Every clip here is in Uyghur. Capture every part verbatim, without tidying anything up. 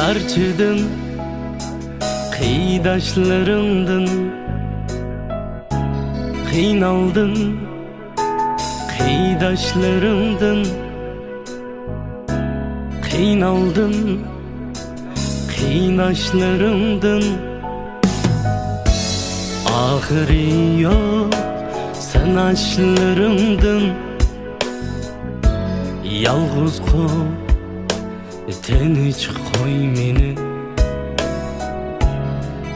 ئارچىدىم قېرىنداشلىرىڭدىن، قىينالدىم قېرىنداشلىرىڭدىن، قىينالدىم قېرىنداشلىرىڭدىن. ئاخىرى يوق سىناشلىرىڭدىن، يالغۇز قوي، تىنچ قوي مېنى.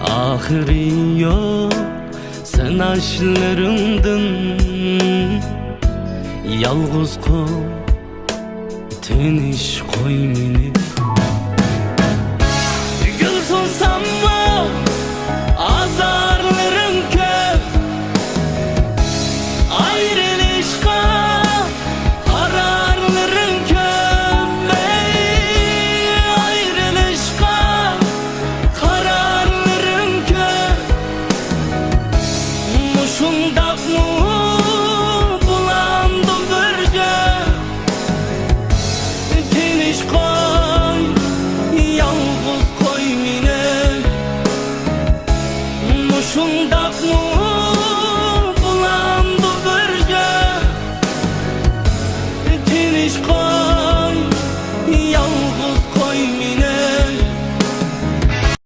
ئاخىرى يوق سىناشلىرىڭدىن، يالغۇز قوي، تىنچ قوي مېنى. گۈل سۇنساممۇ ئازارلىرىڭ كۆپ، ئايرىلىشقا قارارلىرىڭ كۆپ، ئەي، ئايرىلىشقا قارارلىرىڭ كۆپ. مۇشۇنداقمۇ بولامدۇ بىر گەپ؟ تىنچ قوي، يالغۇز قوي مېنى.